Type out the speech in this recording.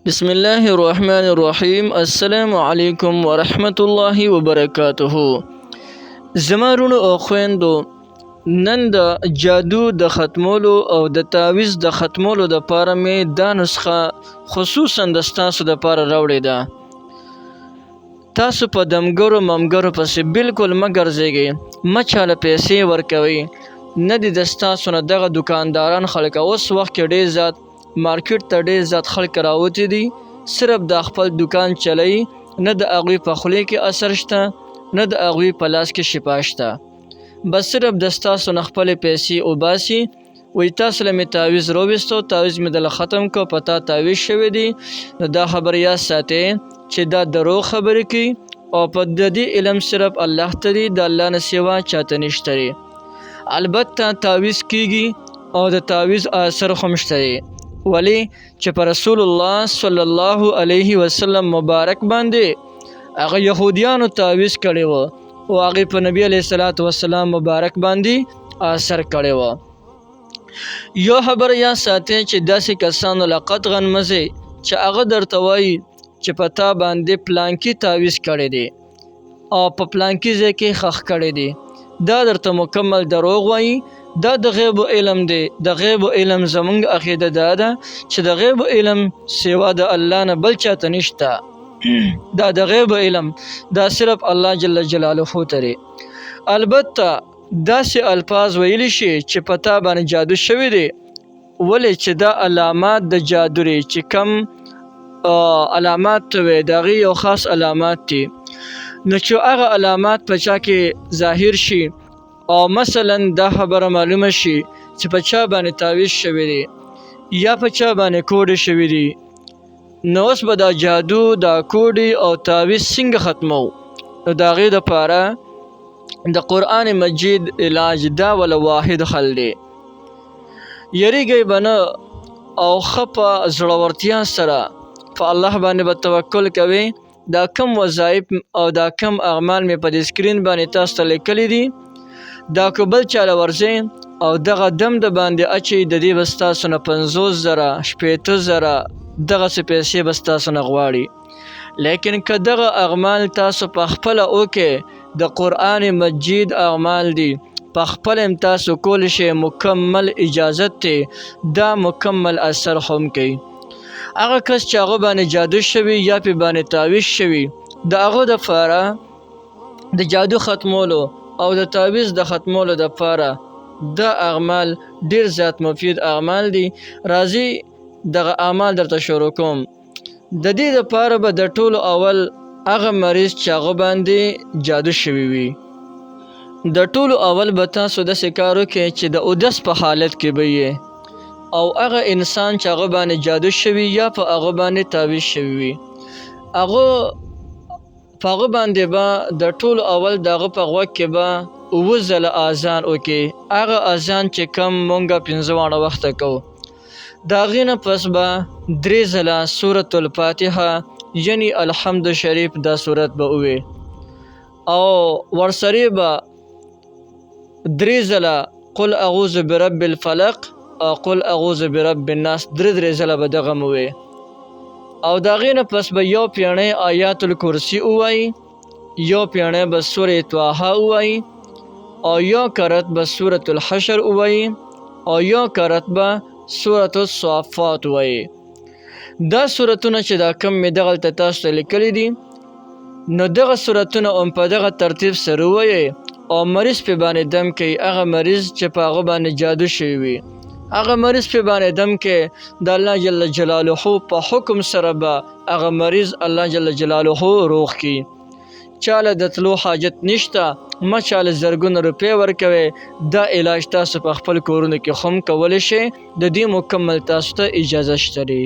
بسم الله الرحمن الرحیم. السلام علیکم ورحمت الله وبرکاته. زما وروڼو او خویندو، نن د جادو د ختمولو او د تعویذ د ختمولو دپاره مې دا نسخه خصوصا د ستاسو دپاره راوړې ده. تاسو په دمګرو ممګرو پسې بالکل مه ګرځېږئ، مه چاله پیسې ورکوئ، نه دي د ستاسو نه دغه دکانداران خلک. اوس وخت کې ډېر زیات مارکیټ ته ډېر زیات خلک راوتي دي، صرف دا خپل دکان چلوي، نه د هغوی په خولې کې اثر شته، نه د هغوی په لاس کې شفا شته. بس صرف د ستاسو نه خپلې پیسې وباسي، وایي تاسو له مې تعویذ راویستو، تعویذ مې دله ختم کړ، په تا تعویذ شوی دی. نو دا خبره یاد ساتئ چې دا دروغ خبرې کوي، او په د دې علم صرف الله ته دی، د الله نه سوا چاته نشته دی. البته تعویذ کیږي او د تعویذ اثر هم شته دی، ولی چې پر رسول الله صلی الله علیه وسلم مبارک باندې هغه يهودیانو تعویذ کړی و، او هغه په نبی علیه الصلاۃ والسلام مبارک باندې اثر کړی و. یو خبر یا ساتي چې داسې کسانو لقد غن مزه چې هغه درته وایي چې په تا باندې پلانکی تعویذ کړی دی او په پلانکی ځای کې خښ کړی دی، دا درته مکمل دروغ وایي. دا د غیب علم دی. د غیب علم زمونږ عقیده دا ده چې د غیب علم سوا د الله نه بل چاته نشته. دا د غیب علم دا صرف الله جل جلاله ته دی. البته داسې الفاظ ویلی شي چې په تا باندې جادو شوی دی، ولې چې دا علامات د جادو دی چې کم علامات ته وایي، د هغې یو خاص علامات دي. نو چې هغه علامات په چا کې ظاهر شي، او مثلا دا خبره معلومه شي چې په چا باندې تعویذ شوی دی یا په چا باندې کوډې شوي دي، نو اوس به دا جادو، دا کوډې او تعویذ څنګه ختمو؟ نو د هغې دپاره د قرآن مجید علاج دا وله واحد حل دی. یریږئ به نه، او ښه په زړورتیا سره په الله باندې به توکل کوئ. دا کم وظایف او دا کم اعمال مې په دې سکرین باندې تاسو ته لیکلي دي، دا که بل چا له ورځئ او دغه دم د باندې اچئ، د دې به ستاسو نه 50,000، 60,000 دغسې پیسې به ستاسو نه غواړي. لیکن که دغه اعمال تاسو په خپله وکړئ، د قرآن مجید اعمال دي، په خپله هم تاسو کولی شئ، مکمل اجازت دی، دا مکمل اثر هم کوي. هغه کس چې هغه باندې جادو شوي یا پې باندې تعویذ شوي، د هغه دپاره د جادو ختمولو او د تعویذ د ختمولو دپاره دا اعمال ډیر زیات مفید اعمال دي. راځي دغه اعمال درته شروع کوم. د دې دپاره به د ټولو اول هغه مریض چې هغه باندې جادو شوي وي، د ټولو اول به تاسو داسې کار وکړئ چې د اودس په حالت کې به یې، او هغه انسان چې هغه باندې جادو شوي یا په هغه باندې تعویذ شوي وي، هغه په هغه باندې به د ټولو اول د هغه په غوږ کې به 7 ځله اذان وکړي، هغه اذان چې کم مونږه 5 واړه وخته کوو. د هغې نه پس به 3 ځله سورة الفاتحه یعنی الحمد شریف دا سورت به ووایي، او ورسرې به 3 ځله قل اعوذ برب الفلق او قل اعوذ برب الناس 3 ځله به دغه هم ووایي. او د هغې نه پس به یو پیڼی آیات الکرسي ووایي، یو پیڼی به سورة طه ووایي، او یو کرت به سورة الحشر ووایي، او یو کرت به سورة الصافات ووایي. دا سورتونه چې دا کم مې دغلته تاسو ته لیکلي دي، نو دغه سورتونه هم په دغه ترتیب سره ووایئ، او مریض پې باندې دم کوي. هغه مریض چې په هغه باندې جادو شوی وي، هغه مریض پې باندې دم کوي، د الله جل جلاله په حکم سره به هغه مریض الله جل جلاله روغ کړي. چاله د تلو حاجت نشته، مه چاله زرګونه روپۍ ورکوئ. دا علاج تاسو په خپل کورونو کې هم کولی شئ، د دې مکمل تاسو ته اجازه شته دی.